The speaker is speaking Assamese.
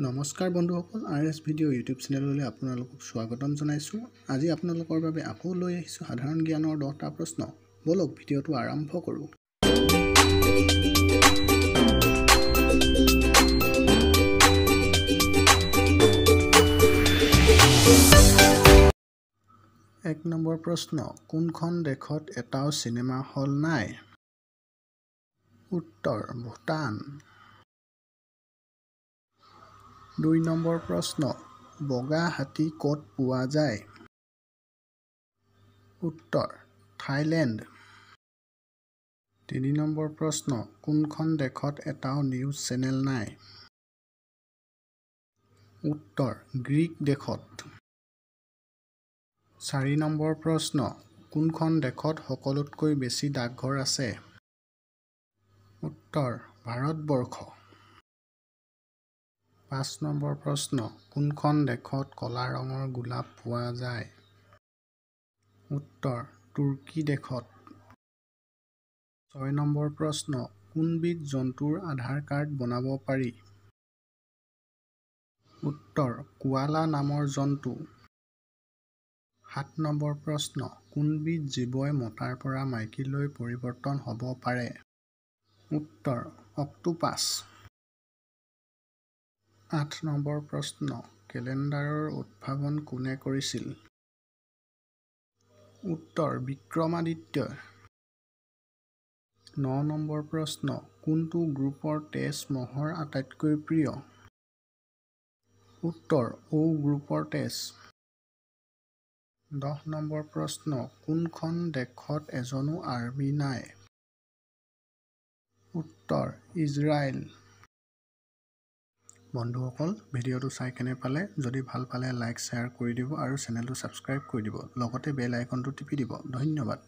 নমস্কাৰ বন্ধুসকল, আৰ এছ ভিডিঅ' ইউটিউব চেনেললৈ আপোনালোকক স্বাগতম জনাইছোঁ। আজি আপোনালোকৰ বাবে আকৌ লৈ আহিছোঁ সাধাৰণ জ্ঞানৰ 10টা প্ৰশ্ন। ব'লক ভিডিঅ'টো আৰম্ভ কৰোঁ। এক নম্বৰ প্ৰশ্ন, কোনখন দেশত এটাও চিনেমা হল নাই? উত্তৰ ভূটান। 2 নম্বৰ প্ৰশ্ন, বগা হাতী ক'ত পোৱা যায়? উত্তৰ থাইলেণ্ড। 3 নম্বৰ প্ৰশ্ন, কোনখন দেশত এটাও নিউজ চেনেল নাই? উত্তৰ গ্ৰীক দেশত। 4 নম্বৰ প্ৰশ্ন, কোনখন দেশত সকলোতকৈ বেছি ডাকঘৰ আছে? উত্তৰ ভাৰতবৰ্ষ। 5 নম্বৰ প্ৰশ্ন, কোনখন দেশত ক'লা ৰঙৰ গোলাপ পোৱা যায়? উত্তৰ তুৰ্কী দেশত। 6 নম্বৰ প্ৰশ্ন, কোনবিধ জন্তুৰ আধাৰ কাৰ্ড বনাব পাৰি? উত্তৰ কোৱালা নামৰ জন্তু। 7 নম্বৰ প্ৰশ্ন, কোনবিধ জীৱই মতাৰ পৰা মাইকীলৈ পৰিৱৰ্তন হ'ব পাৰে? উত্তৰ অক্টোপাছ। 8 নম্বৰ প্ৰশ্ন, কেলেণ্ডাৰৰ উদ্ভাৱন কোনে কৰিছিল? উত্তৰ বিক্ৰমাদিত্যই। 9 নম্বৰ প্ৰশ্ন, কোনটো গ্ৰুপৰ তেজ মহৰ আটাইতকৈ প্ৰিয়? উত্তৰ অ' গ্ৰুপৰ তেজ। 10 নম্বৰ প্ৰশ্ন, কোনখন দেশত এজনো আৰ্মী নাই? উত্তৰ ইজৰাইল। বন্ধুসকল, ভিডিঅ'টো চাই কেনে পালে? যদি ভাল পালে লাইক শ্বেয়াৰ কৰি দিব আৰু চেনেলটো ছাবস্ক্ৰাইব কৰি দিব, লগতে বেল আইকনটো টিপি দিব। ধন্যবাদ।